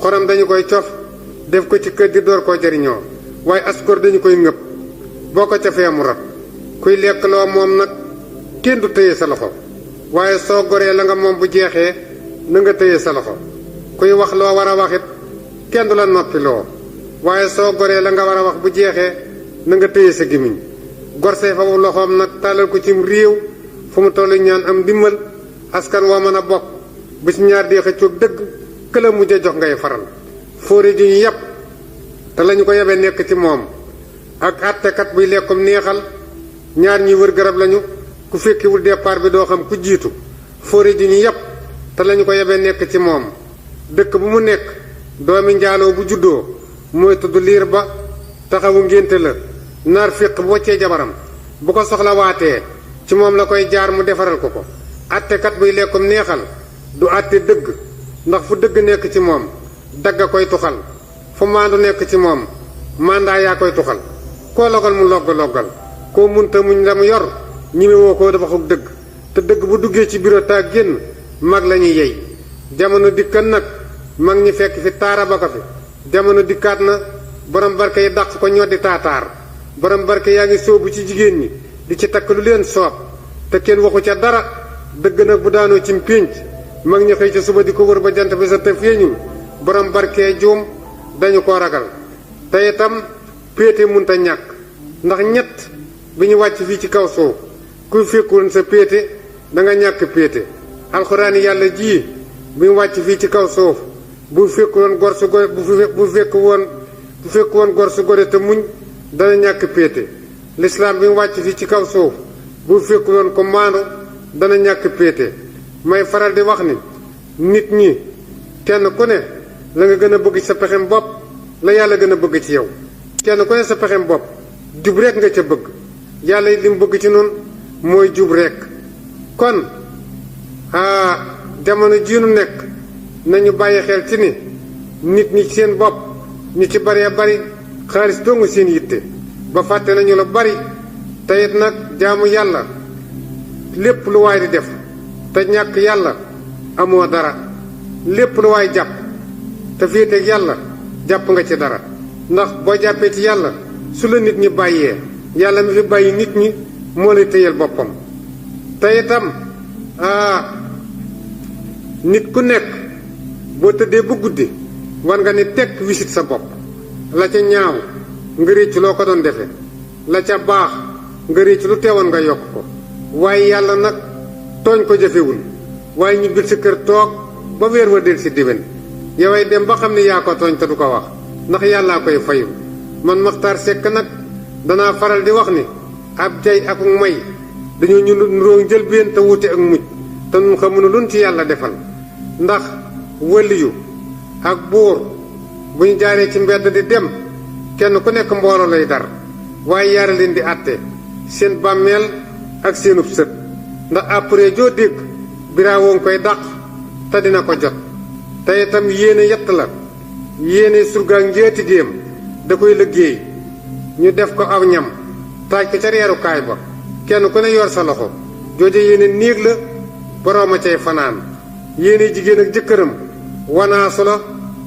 xorom dañu koy cof def ko ci kër dir door koo jariñoo waaye askor dañu koy ngëpp boo ko cofee mu rat kuy lekk loo moom nag kenn du tëye sa loxo waaye soo goree la nga moom bu jeexee na nga tëye sa loxo kuy wax loo war a waxit kenn du la noppi loo waaye soo goree la nga war a wax bu jeexee na nga tëye sa gémmiñ gorsee fa bu loxoom nag tàllal ko cim réew fu mu tollu ñaan am ndimbal askan woo mën a bokk bu ci ñaar dee xëccoog dëgg këla mujj a jox ngay faral fóore ji ñu yàpp te lañu ko yebee nekk ci moom ak àttekat buy lekkum neexal ñaar ñuy wër garab lañu ku fekkiwul départ bi doo xam ku jiitu fóore ji ñu yàpp te lañu ko yebee nekk ci moom dëkk bu mu nekk doomi njaaloo bu juddoo mooy tudd liir ba taxawu ngénte la naar féq bu waccee jabaram bu ko soxla waatee ci moom la koy jaar mu defaral ko ko àttekat buy lekkum neexal du àtte dëgg ndax fu dëgg nekk ci moom dagg a koy tuxal fu maandu nekk ci moom mandaa yaa koy tuxal koo logal mu loggal koo munta muñ la mu yor ñime woo koo dafa xug dëgg te dëgg bu duggee ci bureau taa génn mag la ñuy yey jamono dikkan nag mag ñi fekk fi taara ba ko fi jamono dikkaat na borom barke yi dàq ko ñoddi taataar borom barke yaa ngi sóobu ci jigéen ñi di ci takk lu leen soob te kenn waxu ca dara dëgg nag bu daanoo ci mpénc mag ñi xëy ca suba di ko wër ba jant bi sa te feeñul borom barke juum dañu ko ragal te itam péete munta ñàkk ndax ñett bi ñu wàcc fii ci kaw suuf kuy fekkoon sa péete da nga ñàkk péete alxuraan yàlla ji bi mu wàcc fii ci kaw suuf bu fekkoon gor su gore bu fekk woon gor su gore te muñ dana ñàkk péete lislaam bi mu wàcc fii ci kaw suuf bu fekkoon ko maandu dana ñàkk péete may faral di wax ni nit ñi kenn ku ne la nga gën a bëgg ci sa pexem bopp la yàlla gën a bëgg ci yow kenn ku ne sa pexem bopp jub rek nga ca bëgg yàlla li mu bëgg ci noonu mooy jub rek kon jamono jii nu nekk nañu bàyyi xel ci ni nit ñi seen bopp ñu ci baree bari xaalis dong seen yitte ba fàtte nañu la bari te it nag jaamu yàlla lépp lu waay di def te ñàkk yàlla amoo dara lépp lu waay jàpp te féeteeg yàlla jàpp nga ci dara ndax boo jàppee ci yàlla su la nit ñi bàyyee yàlla mi fi bàyyi nit ñi moo lay téyel boppam te itam nit ku nekk boo tëddee bu guddi war nga ni tekk wisit sa bopp la ca ñaaw nga réccu loo ko doon defe la ca baax nga réccu lu teewoon nga yokk ko waaye yàlla nag tooñ ko jëfewul waaye ñibbil sa kër toog ba weer wa del si diwen yoway dem ba xam ne yaa ko tooñ te du ko wax ndax yàllaa koy fayu man Maxtaar Sekk nag danaa faral di wax ni ab jay ak may dañoo ñu nuróo njëlbéen te wuute ak mujj te nun xamuñu luñ ci yàlla defal ndax wëliyu ak buur bu ñu jaaree ci mbedd di dem kenn ku nekk mbooloo lay dar waaye yaara leen di àtte seen bàmmeel ak seenub sët ndax après joo dégg biraawoo ngi koy dàq te dina ko jot te itam yéene yett la yéene surgaa njeeti géem da koy liggéey ñu def ko aw ñam taaj ko ca reerukaay ba kenn ku ne yor sa loxo jooje yéene néeg la boroom a cay fanaan yéene jigéen ak jëkkëram wanaasu la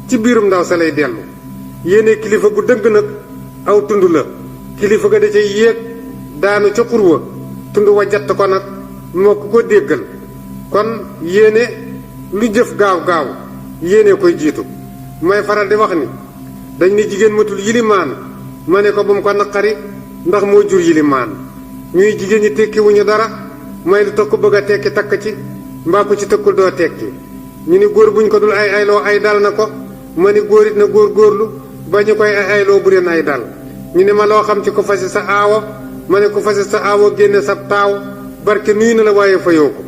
ci biirum ndaw sa lay dellu yéene kilifa gu dëgg nag aw tund la kilifa ga da cay yéeg daanu ca xur wa tund wa jatt ko nag moo ko déggal kon yéene lu jëf gaaw gaaw yéene koy jiitu may faral di wax ni dañ ne jigéen matul yilimaan ma ne ko bu mu ko naqari ndax moo jur yilimaan ñuy jigéen ñi tekkiwuñu dara may lu tax ko bëgg a tekki takk ci mbaa ko ci tëkkul doo tekki ñu ni góor buñ ko dul ay ayloo ay dal na ko ma ni góor it na góor góorlu ba ñu koy ay ayloo bu leen ay dal ñu ne ma loo xam ci ko fase sa aawo ma ne ko fase sa aawo génne sa taaw barke nuyu na la waaye fayoo ko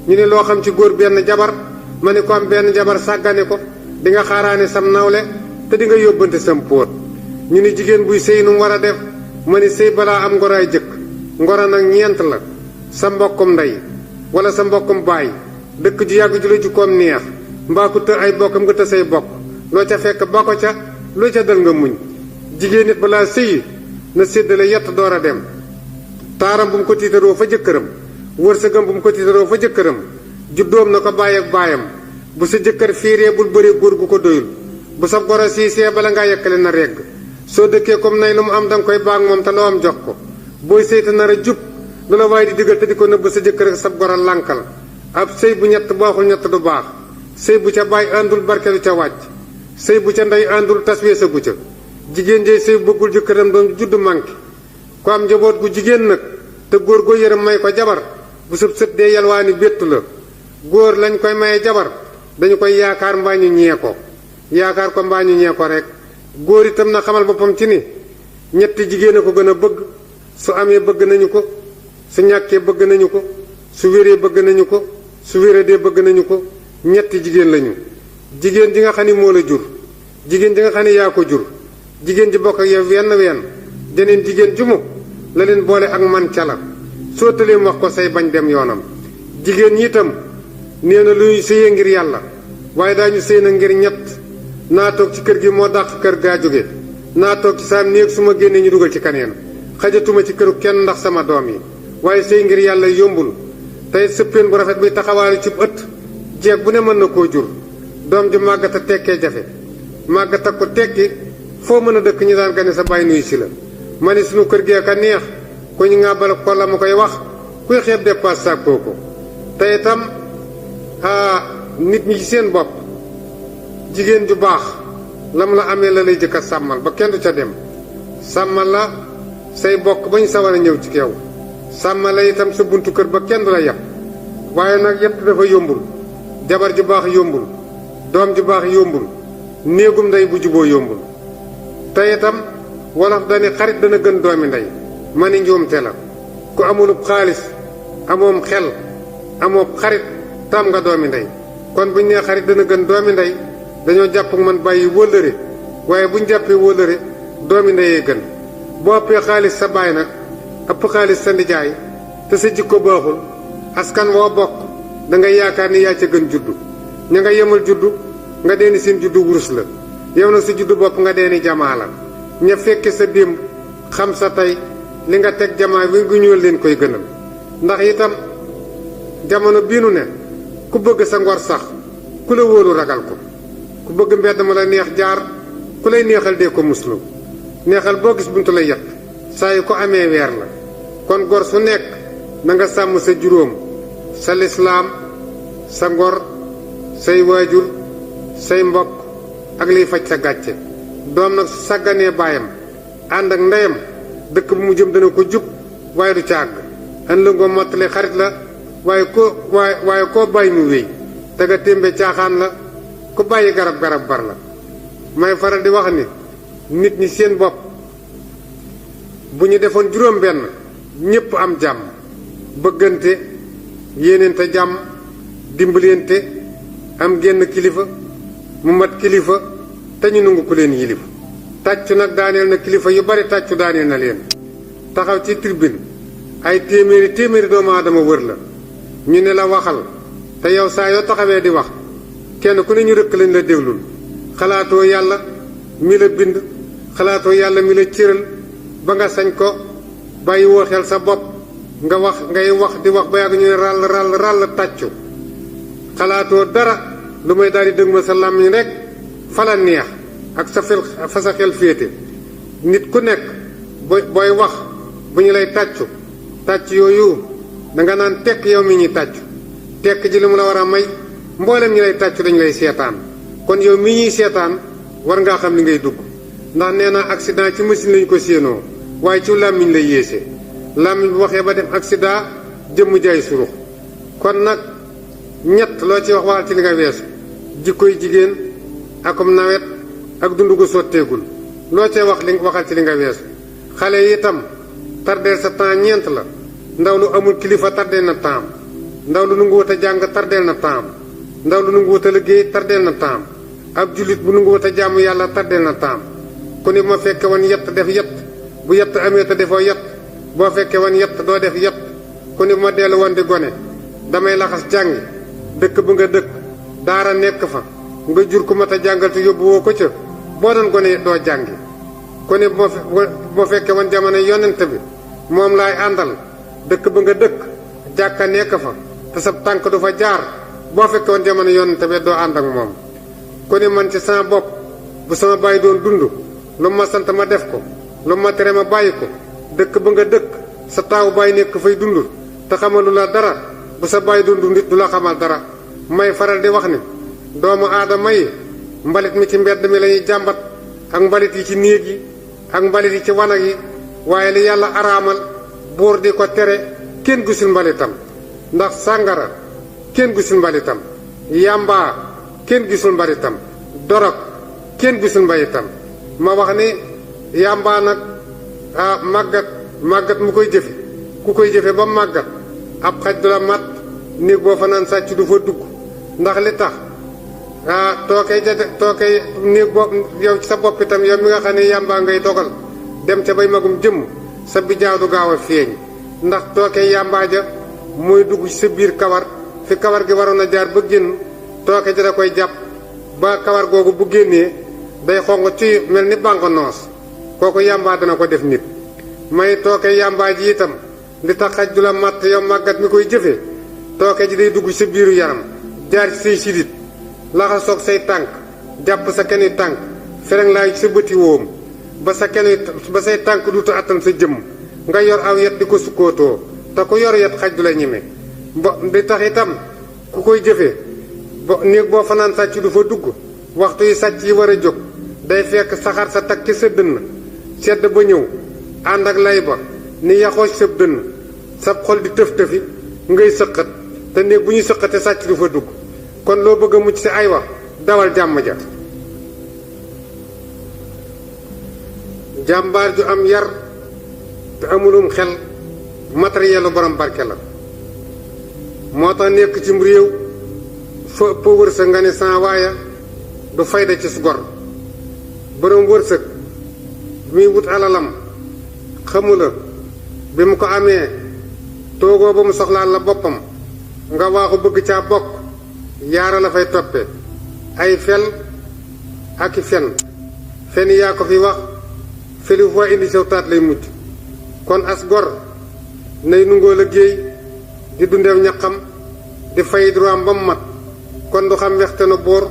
ñu ne loo xam ci góor benn jabar ma ne ko am benn jabar sàggane ko di nga xaaraane sam nawle te di nga yóbbante sam póot ñu ne jigéen buy sëy nu mu war a def ma ni sëy balaa am ngoraay jëkk ngoro nag ñeent la sa mbokkum ndey wala sa mbokkum baay dëkk ju yàgg ju la jukkoom neex mbaa ku të ay bokkam nga të say bokk loo ca fekk ba ko ca loo ca dal nga muñ jigéen nit balaa sëyi na séddale yett door a dem taaram bu mu ko tiitaroo fa jëkkëram wërsëgam bu mu ko tiitaroo fa jëkkëram juddoom na ko bàyyi ak baayam bu sa jëkkër fiiree bul bëree góor gu ko doyul bu sa goro siisee bala ngaa yekkale na regg soo dëkkee comme nay lu mu am danga koy baag moom te loo am jox ko booy sëy te nar a jub lu la waaye di digal te di ko nëbb sa jëkkër ak sab goro lànkal ab sëy bu ñett baaxul ñett du baax sëy bu ca bàyyi àndul barke du ca wàcc sëy bu ca ndey àndul tas weesagu ca jigéen jey sëy bëggul jëkkëram doom judd manqué ku am njaboot gu jigéen nag te góor goo yërëm may ko jabar bu sëb sët dee yalwaani béttu la góor lañ koy maye jabar dañu koy yaakaar mbaa ñu ñee ko yaakaar ko mbaa ñu ñee ko rek góor itam na xamal boppam ci ni ñetti jigéen a ko gën a bëgg su amee bëgg nañu ko su ñàkkee bëgg nañu ko su wéree bëgg nañu ko su wéradee bëgg nañu ko ñetti jigéen lañu jigéen ji nga xam ni moo la jur jigéen ji nga xam ni yaa ko jur jigéen ji bokk ak yow wenn jeneen jigéen ju mu la leen boole ak man ca la soo tëleem wax ko say bañ dem yoonam jigéen ñi itam nee na luy sëyee ngir yàlla waaye daañu sëy na ngir ñett naa toog ci kër gi moo dàq kër gaa jóge naa toog ci saam néeg su ma génnee ñu dugal ci kaneen xajatuma ci këru kenn ndax sama doom yi waaye sëy ngir yàlla yombul tey sëppeen bu rafet bi taxawaalu ci ëtt jeeg bu ne mën na koo jur doom ju màggata tekkee jafe màggata ko tekki foo mën a dëkk ñu daan gane sa bàyyi nuyu si la ma ni sunu kër gee ka neex ku ñu ŋàbbal ko la ma koy wax kuy xeeb dépasse sàkkoo ko te itam nit ñi ci seen bopp jigéen ju baax lam la amee la lay jëkk a sàmmal ba kenn du ca dem sàmmal la say bokk ba ñu sawar a ñëw ci yow sàmmal la itam sa buntu kër ba kenn du la yàpp waaye nag yett dafa yombul jabar ju baax yombul doom ju baax yombul néegum ndey bu juboo yombul te itam wolof dani xarit dana gën doomi ndey ma ni njuumte la ku amulub xaalis amoom xel amoo xarit tam nga doomi ndey kon buñ nee xarit dana gën doomi ndey dañoo jàpp man bàyyi wóllëre waaye buñ jàppee wóllëre doomi ndeyee gën boo ëppee xaalis sa baay nag ëpp xaalis sa ndijaay te sa jikko baaxul askan woo bokk da ngay yaakaar ni yaa ca gën juddu ña nga yemal juddu nga deeni seen juddu wurus la yow nag sa juddu bopp nga deeni jamaa la ña fekke sa démb xam sa tey li nga teg jamaa wi ngu ñuul leen koy gënal ndax itam jamono bii nu ne ku bëgg sa ngor sax ku la wóolu ragal ko ku bëgg mbedd ma la neex jaar ku lay neexal dee ko muslu neexal boo gis buntu la yett saa yu ko amee weer la kon gor su nekk na nga sàmm sa juróom sa lislaam sa ngor say waajur say mbokk ak liy faj sa gàcce doom nag su sàgganee baayam ànd ak ndeyam dëkk bu mu jëm dana ko jub waaye du ca àgg an la ngoo mottale xarit la waaye koo bàyyi mu wéy te nga témbe caaxaan la ku bàyyi garab bar la may faral di wax ni nit ñi seen bopp bu ñu defoon juróom benn ñépp am jàmm bëggante yéeneente jàmm dimbalante am genn kilifa mu mat kilifa te ñu nangu ku leen yilif tàccu nag daaneel na kilifa yu bari tàccu daaneel na leen taxaw ci tribune ay téeméeri doomu aadama wër la ñu ne la waxal te yow saa yoo taxawee di wax kenn ku ne ñu rëkk lañ la déglul xalaatoo yàlla mi la bind xalaatoo yàlla mi la cëral ba nga sañ ko bàyyi woo xel sa bopp ngay wax di wax ba yàgg ñu ne ràll tàccu xalaatoo dara lu may daal di dëg ma sa làmmiñ rek fala neex ak fa sa xel féete nit ku nekk booy wax bu ñu lay tàcc yooyu danga naan tekk yow mi ñuy tàccu tekk ji li mu la war a may mboolem ñi lay tàccu dañu lay seetaan kon yow mi ñuy seetaan war ngaa xam li ngay dugg ndax nee naa accident ci machine lañu ko séenoo waaye ci làmmiñ la yéese làmmiñ bu waxee ba def accident jëmm jaay surux kon nag ñett loo ci wax waxal ci li nga weesu jikkoy jigéen akum nawet ak dund gu sotteegul loo cee waxal ci li nga weesu xale yi itam tardeel sa temps ñeent la ndaw lu amul kilifa tardeel na temps ndaw lu nangu wut a jàng tardeel na temps ndaw lu nangu wut a liggéey tardeel na temps ab jullit bu nangu wut a jàmm yàlla tardeel na temps ku ne bu ma fekke woon yett def yett bu yett amee te defoo yett boo fekkee woon yett doo def yett ku ne bu ma dellu woon di gone damay laxas jàngi dëkk bu nga dëkk daara nekk fa nga jur ku mat a jàngal te yóbbu woo ko ca boo doon gone doo jàngi ku ne bu ma fekkee woon jamono yonent bi moom laay àndal dëkk ba nga dëkk jàkka nekk fa te sa tànk du fa jaar boo fekkee woon jamono yonent bi doo ànd ak moom ku ne man ci sama bopp bu sama bàyyi doon dund lu ma sant ma def ko lu ma tere ma bàyyi ko dëkk ba nga dëkk sa taawu bàyyi nekk fay dund te xamalu la dara bu sa bàyyi doon dund du la xamal dara may faral di wax ni doomu aadama yi mbalit mi ci mbedd mi lañuy jàmbat ak mbalit yi ci néeg yi ak mbalit yi ci wanag yi waaye li yàlla araamal buur di ko tere kenn gisul mbalitam ndax sàngara kenn gisul mbalitam yàmbaa kenn gisul mbalitam dorog kenn gisul mbalitam ma wax ni yàmbaa nag màggat mu koy jëfe ku koy jëfe ba màggat ab xaj du la mat néeg boo fa naan sàcc du fa dugg ndax li tax tookay néeg boo yow ci sa bopp itam yow mi nga xam ne yàmbaa ngay dogal dem ca bay magum jëmm sa bijaaw du gaaw a feeñ ndax tookay yàmbaa ja mooy dugg ci sa biir kawar fi kawar gi waroon a jaar ba génn tooke ja da koy jàpp ba kawar googu bu génnee day xong ci mel ni bàngo noos kooku yàmbaa dana ko def nit may tooke yàmbaa ji itam li tax xaj du la matt yow màggat mi koy jëfee tooke ji day dugg ci sa biiru yaram jaar ci say sidit laxasoog say tànk jàpp sa keni tànk fereng laay ci sa bëti wóom ba say tànk duutu attan sa jëmm nga yor aw yet di ko sukkootoo te ku yor yet xaj du la ñeme di tax itam ku koy jëfee néeg boo fanaan sàcc du fa dugg waxtu yi sàcc yi war a jóg day fekk saxaar sa tag ci sa dënn sedd ba ñëw ànd ak lay ba ni yaxoo ci sa dënn sab xol di tëf-tëfi ngay sëqat te néeg bu ñuy sëqate sàcc du fa dugg kon loo bëgg a mucc si ay wax dawal jàmm ja jàmbaar ju am yar te amulum xel matérielu borom barke la moo tax nekk ci réew fa ëpp wërsëg nga ne sans waaya du fayda ci su gor borom wërsëg bi muy wut alalam xamula bi mu ko amee toogoo ba mu soxlaal la boppam nga waaxu bëgg caa bokk yaara la fay toppe ay fel ak i fen yaa ko fi wax feli foo indi saw taat lay mujj kon as gor nay nungoo liggéey di dundeew ñaqam di fay droit ba mu mat kon du xam wexte na boor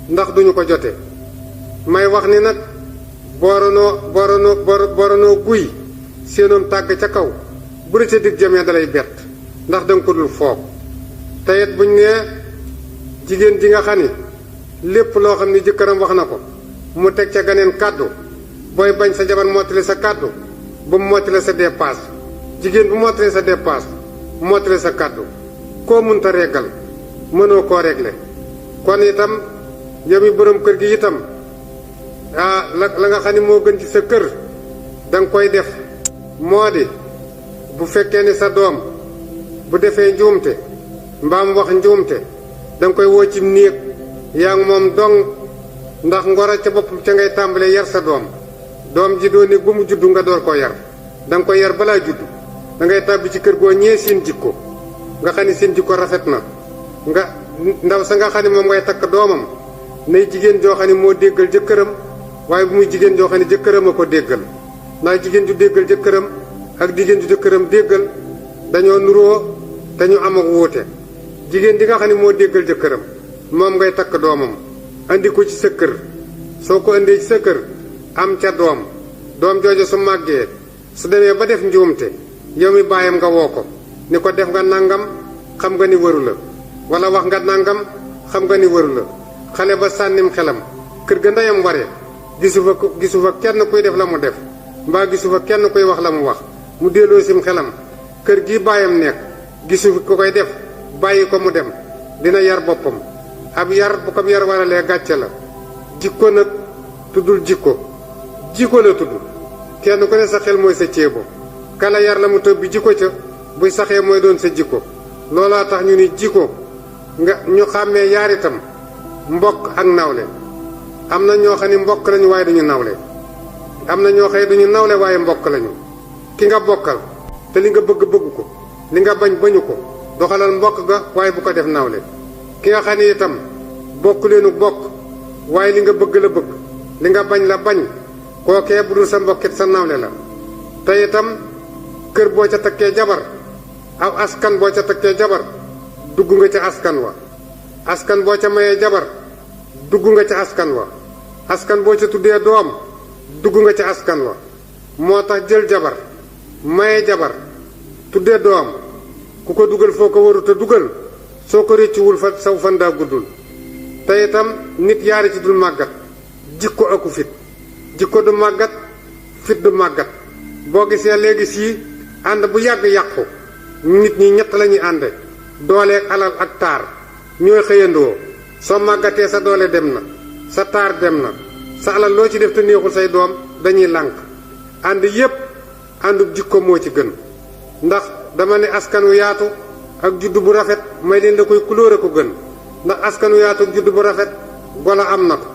ndax duñu ko jote may wax ni nag booranoo guy séenoom tàgg ca kaw bu la ca dig jamee dalay bett ndax danga ko dul foog teyet buñ nee jigéen ji nga xam ni lépp loo xam ni jëkkëram wax na ko mu teg ca ganeen kàddu booy bañ sa jabar mottali sa kàddu ba mu mottali sa dépasse jigéen bu mottali sa dépasse mottali sa kàddu koo munta reggal mënoo koo réglé kon itam yow mi borom kër gi itam la nga xam ni moo gën ci sa kër danga koy def moo di bu fekkee ni sa doom bu defee njuumte mbaam wax njuumte danga koy woo ci néeg yaa ngi moom dong ndax ngoro ca bopp ca ngay tàmbalee yar sa doom ji doo néeg ba mu juddu nga door koo yar danga koy yar balaa juddu dangay tàbbi ci kër goo ñee seen jikko nga xam ni seen jikko rafet na nga ndaw sa nga xam ne moom ngay takk doomam nay jigéen joo xam ne moo déggal jëkkëram waaye bu muy jigéen joo xam ne jëkkëram a ko déggal ndax jigéen ju déggal jëkkëram ak jigéen ju jëkkëram déggal dañoo nuroo te ñu am ak wuute jigéen di nga xam ne moo déggal jëkkëram moom ngay takk doomam andi ko ci sa kër soo ko indee ci sa kër am ca doom jooju su màggee su demee ba def njuumte yow mi bàyyam nga woo ko ni ko def nga nangam xam nga ni waru la wala wax nga nangam xam nga ni waru la xale ba sànnim xelam kër ga ndeyam waree gisu fa kenn kuy def la mu def mbaa gisu fa kenn kuy wax la mu wax mu delloo sim xelam kër gi bàyyam nekk gisu ko koy def bàyyi ko mu dem dina yar boppam ab yar bu ko yar waralee gàcce la jikko nag tuddul jikko la tudd kenn ku ne sa xel mooy sa ceebo kala yar la mu tëb jikko ca buy saxee mooy doon sa jikko loolaa tax ñu ni jikko nga ñu xàmmee yaar itam mbokk ak nawle am na ñoo xam ne mbokk lañu waaye duñu nawle am na ñoo xam ne duñu nawle waaye mbokk lañu ki nga bokkal te li nga bëgg ko li nga bañ bañu ko doxalal mbokk ga waaye bu ko def nawle ki nga xam ne itam bokk leenu bokk waaye li nga bëgg la bëgg li nga bañ la bañ kookee bu dul sa mbokkit sa nawle la te itam kër boo ca takkee jabar aw askan boo ca takkee jabar dugg nga ca askan wa askan boo ca mayee jabar dugg nga ca askan wa askan boo ca tuddee doom dugg nga ca askan wa moo tax jël jabar maye jabar tuddee doom ku ko dugal foo ko warut a dugal soo ko réccuwul fa saw fan daa guddul te itam nit yaari ci dul màggat jikko aku fit jikko du màggat fit du màggat boo gisee léegi sii ànd bu yàgg yàqu nit ñi ñett lañuy ànde dooleek alal ak taar ñooy xëyandoo soo màggatee sa doole dem na sa taar dem na sa alal loo ci def te neexul say doom dañuy lànk ànd yépp àndub jikko moo ci gën ndax dama ne askan wu yaatu ak juddu bu rafet may leen la koy couleur a ko gën ndax askan wu yaatu ak juddu bu rafet golo am na ko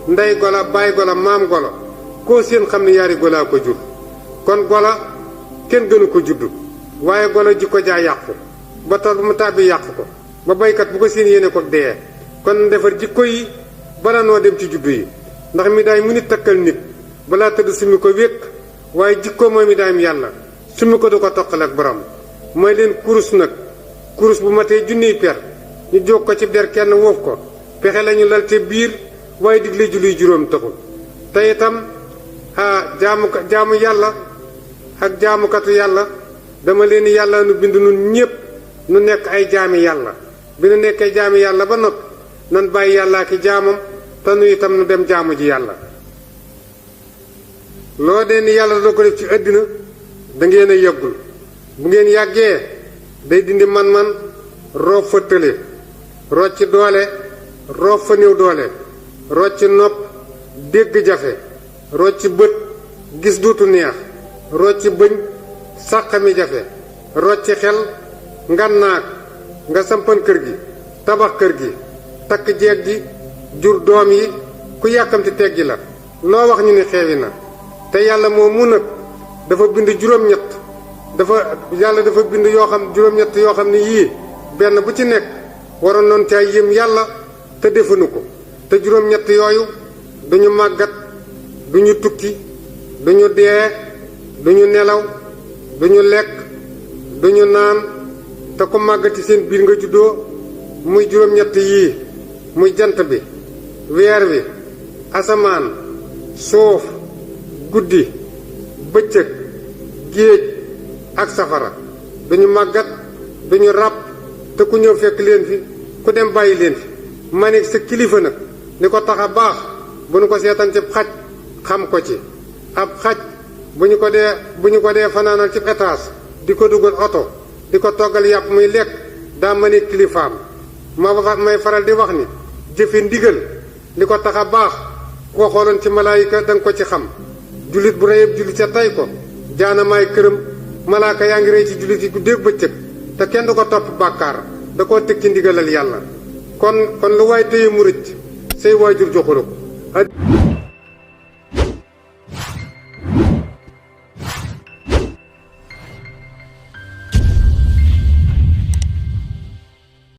ndey golo baay golo maam golo koo seen xam ne yaari golaa ko jur kon golo kenn gënu ko juddu waaye golo jikko jaa yàqu ba tool bu mu tàbbi yàq ko ba baykat bu ko seen yéene ko dee kon defar jikko yi bala noo dem ci juddu yi ndax mi daay mu nit takkal nit balaa tëdd sumi ko wékk waaye jikko mooy mi daayam yàlla sumi ko du ko toqale ak borom mooy leen kurus nag kurus bu matee junniy per ñu jóg ko ci der kenn woof ko pexe lañu lal te biir waaye digle julli juróom taxul te itam jaamu yàlla ak jaamukatu yàlla dama leen yàlla nu bind nun ñépp nu nekk ay jaami yàlla bi nu nekkee jaami yàlla ba noppi nan bàyyi yàllaa ki jaamam te nu itam nu dem jaamu ji yàlla loo dee ni yàlla doo ko def ci àddina da ngeen a yëggul bu ngeen yàggee day dindi man-man roof fa tële rocci doole roof fa néew doole rocci nopp dégg jafe rocci bët gis duutu neex rocci bëñ sàqami jafe rocci xel ngannaak nga sampan kër gi tabax kër gi takk jeeg ji jur doom yi ku yàkkamti teggi la loo wax ñu ni xeewi na te yàlla moom mu nag dafa bind juróom-ñett yàlla dafa bind juróom-ñett yoo xam ne yii benn bu ci nekk waroon noon caay yëm yàlla te defuñu ko te juróom-ñett yooyu duñu màggat duñu tukki duñu dee duñu nelaw duñu lekk duñu naan te ku màggati seen biir nga juddoo muy juróom-ñett yii muy jant bi weer wi asamaan suuf guddi bëccëg géej ak safara duñu màggat duñu ràpp te ku ñëw fekk leen fi ku dem bàyyi leen fi ma ne sa kilifa nag li ko tax a baax bu ñu ko seetaan ci xaj xam ko ci ab xaj bu ñu ko dee fanaanal ci étage di ko dugal oto di ko toggal yàpp muy lekk daa ma ne kilifaam may faral di wax ni jëfe ndigal li ko tax a baax koo xooloon ci malaayika danga ko ci xam jullit bu reyeb jullit sa tay ko jaanamaay këram malaaka yaa ngi rey ci jullit yi guddeeg bëccëg te kenn du ko topp bàkkaar da koo teg ci ndigalal yàlla kon lu waay téye mu rëcc say waajur joxula ko